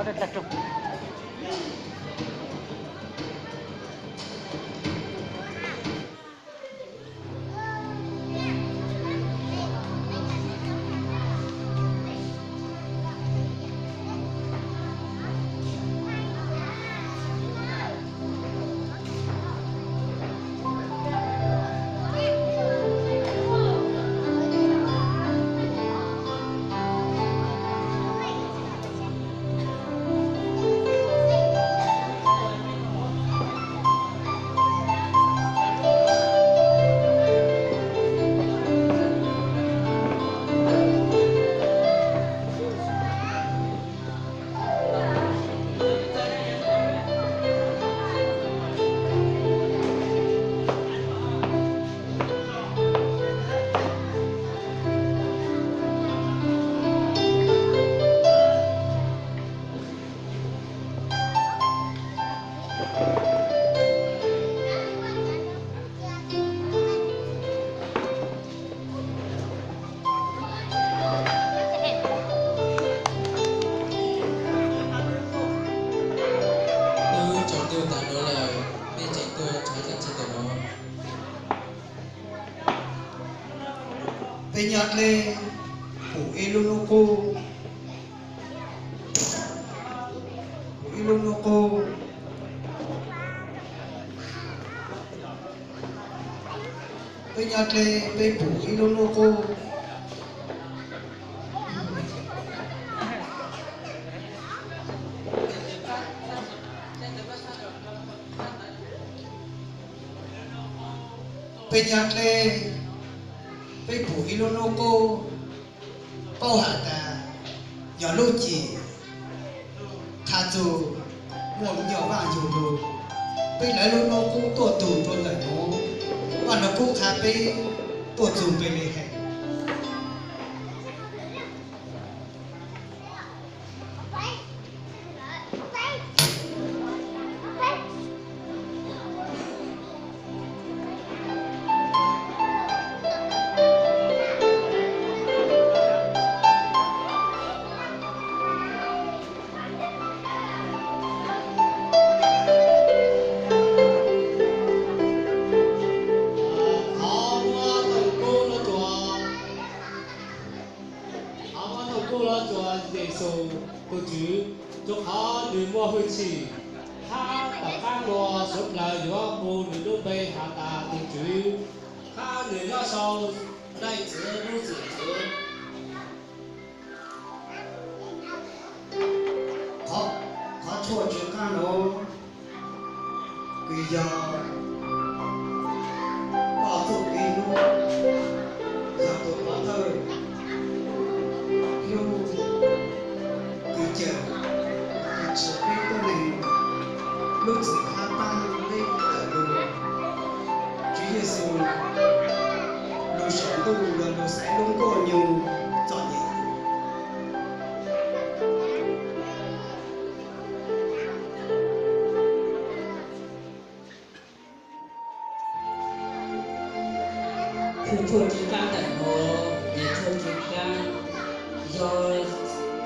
Wb tseem tuag tas no lawm, nej tseem tuag tshav tag tsis tawm no. Peb nyob dleb pum ib lub hnub qub, pum ib lub hnub qub. Peb nyob dleb peb pum ib lub hnub qub. Peb nyob dleb peb pum ib lub hnub qub. Paub has tas yog lub cim qha txug muaj me nyuam Vaaj Yug lug, peb lawv lub hnub qub tuaj tug rua ntawm nuav, Vaaj Lug Kub qha peb tuaj txug Npelehees. Thov muab tau kub nuav tsuas, thov muab tau kub nuav tsuas Yexus tug Tswv, rua qhov nwg muaj hwj chim, hab tom qaab nuav suav dlawg yuav hu nwg lub npe has tas tug Tswv, hab nwg nyob sau daim txwv lub txim txwv. Qhov tshuaj tsw qaab nuav kws yog koj txuj kev hlub, yog tug pov thawj hlub kws cawm kws tsim peb tuab neeg lub txim hab paab peb tawm lug. Tswv Yexus lug saum ntuj yog lug xaiv lub nkuaj nyug txom nyem. Txuj tsw qaab ntawm nuav yog txuj tsw qaab yog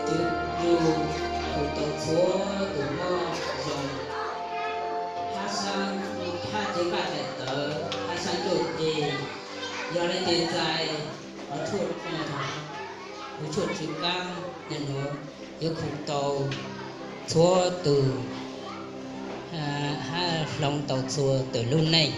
Tswv Yexus khum tau txhua tus moj zoo hab saab, hab cev npaj daim tawv hab saab ncuj ceg. Yog leej twg ntxais qhov tshuaj, qhov tshuaj tsw qaab ntawm nuav yuav khum tau txhua tus, hab hloov tau txhua tus lub neej.